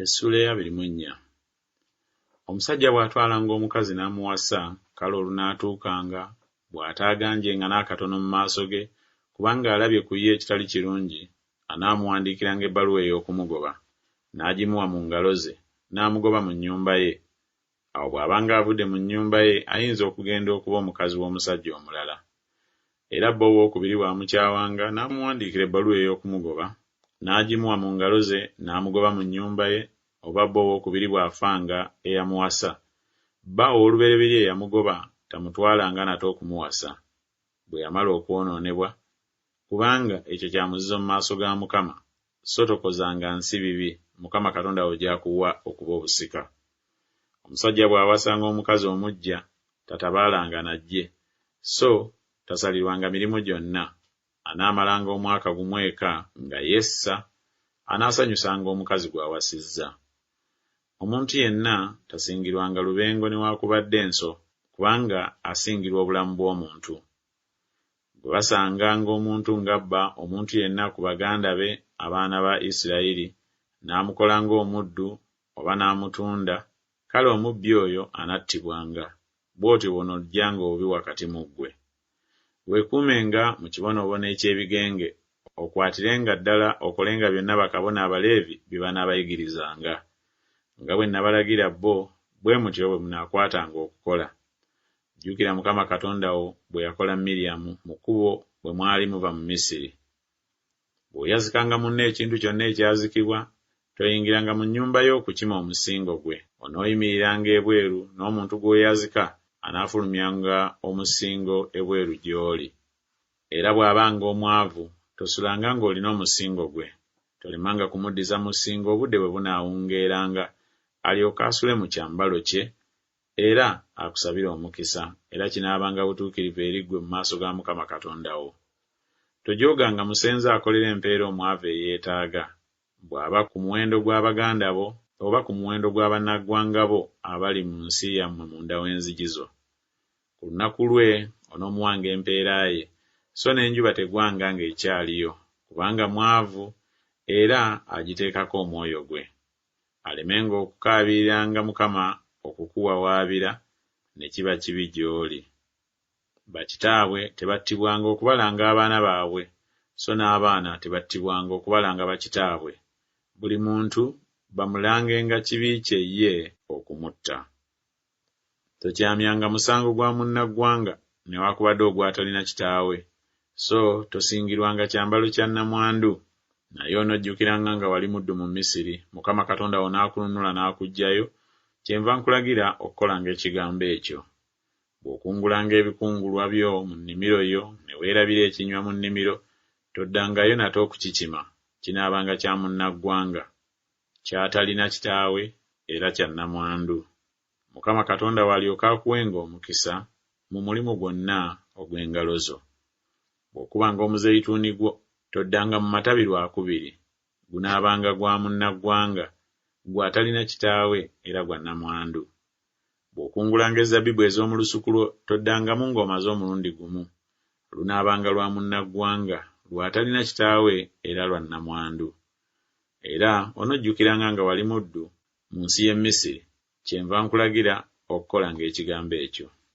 Essuula ey'abiri mu ennya. Omusajja bw'atwalanga omukazi n'amuwasa, kale olunaatuukanga, bw'ataaganjenga n'akatono mu maaso ge, kubanga alabye ku ye ekitali kirungi, anaamuwandiikiranga ebbaluwa ey'okumugoba, n'agimuwa mu ngalo ze, n'amugoba mu nnyumba ye. Awo bw'abanga avudde mu nnyumba ye ayinza okugenda okuba omukazi w'omusajja omulala. Era bba owookubiri bw'amukyawanga n'amuwandiikira ebbaluwa ey'okumugoba, n'agimuwa mu ngalo ze n'amugoba mu nnyumba ye, oba bba owookubiri bw'afanga eyamuwasa, bba ow'olubereberye eyamugoba tamutwalanga nate okumuwasa, bwe yamala okwonoonebwa, kubanga ekyo kya muzizo mu maaso ga Mukama, so tokozanga nsi bibi, Mukama Katonda wo gy'akuwa okuba obusika. Omusajja bw'awasanga omukazi omuggya, tatabaalanga na ggye, so tasalirwanga mirimu gyonna, anaamalanga omwaka gumu eka nga yessa, anaasanyusanga omukazi gw'awasizza. Omuntu yenna tasingirwanga lubengo newaakubadde enso, kubanga asingirwa obulamu bw'omuntu. Bwe basanganga omuntu ng'abba omuntu yenna ku baganda be abaana ba Isirayiri, n'amukola ng'omuddu oba n'amutunda, kale omubbi oyo anattibwanga, bw'otyo bw'onoggyanga obubi wakati mu ggwe. Weekuumenga mu kibonoobono eky'ebigenge, okwatirenga ddala okolenga byonna bakabona Abaleevi bye banaabayigirizanga. Nga bwe nabalagira bo, bwe mutyo bwe munaakwatanga okukola. Jjukira Mukama Katonda wo bwe yakola Miryamu mu kkubo bwe mwali muva mu Misiri. Bw'oyazikanga munno ekintu kyonna ekyazikibwa, toyingiranga mu nnyumba ye okukima omusingo gwe. Onooyimiriranga ebweru, n'omuntu gw'oyazika anaafulumyanga omusingo ebweru gy'oli. Era bw'abanga omwavu, tosulanga ng'olina omusingo gwe. Tolemanga kumuddiza musingo obudde bwe bunaawungeeranga, alyoke asule mu kyambalo kye, era akusabire omukisa, era kinaabanga butuukirivu eri ggwe mu maaso ga Mukama Katonda wo. Tojooganga musenze akolera empeera omwavu eyeetaaga, bw'aba ku muwendo gwa baganda bo oba ku muwendo gwa bannaggwanga bo abali mu nsi yammwe munda w'enzigi zo. Ku lunaku lwe onoomuwanga empeera ye, so n'enjuba tegwanga ng'ekyaliyo, kubanga mwavu era agiteekako omwoyo gwe. Alemenga okukaabiriranga Mukama okukuwawaabira, ne kiba kibi gy'oli. Bakitaabwe tebattibwanga okubalanga abaana baabwe, so n'abaana tebattibwanga okubalanga bakitaabwe, buli muntu bamulangenga kibi kye ye okumutta. Tokyamyanga musango gwa munnaggwanga newakubadde ogw'atalina kitaawe, so tosingirwanga kyambalo kya nnamwandu. Naye onojjukiranga nga wali muddu mu Misiri, Mukama Katonda wo n'akununula n'akuggyayo, kyenva nkulagira okukolanga ekigambo ekyo. Bw'okungulanga ebikungulwa byo mu nnimiro yo ne weerabira ekinywa mu nnimiro, toddangayo nate okukikima, kinaabanga kya munnaggwanga, ky'atalina kitaawe era kya nnamwandu. Mukama Katonda wo alyoke akuwenga omukisa mu mulimu gwonna ogw'engalo zo. Bw'okubanga omuzeyituuni gwo, toddanga mu matabi lwakubiri, gunaabanga gwa munnaggwanga, gw'atalina kitaawe era gwa nnamwandu. Bw'okungulanga ezzabbibu ez'omu lusuku lwo, toddangamu ng'omaze omulundi gumu. Lunaabanga lwa munnaggwanga, lw'atalina kitaawe era lwa nnamwandu. Era onojjukiranga nga wali muddu mu nsi y'e Misiri, kyenva nkulagira okukolanga ekigambo ekyo.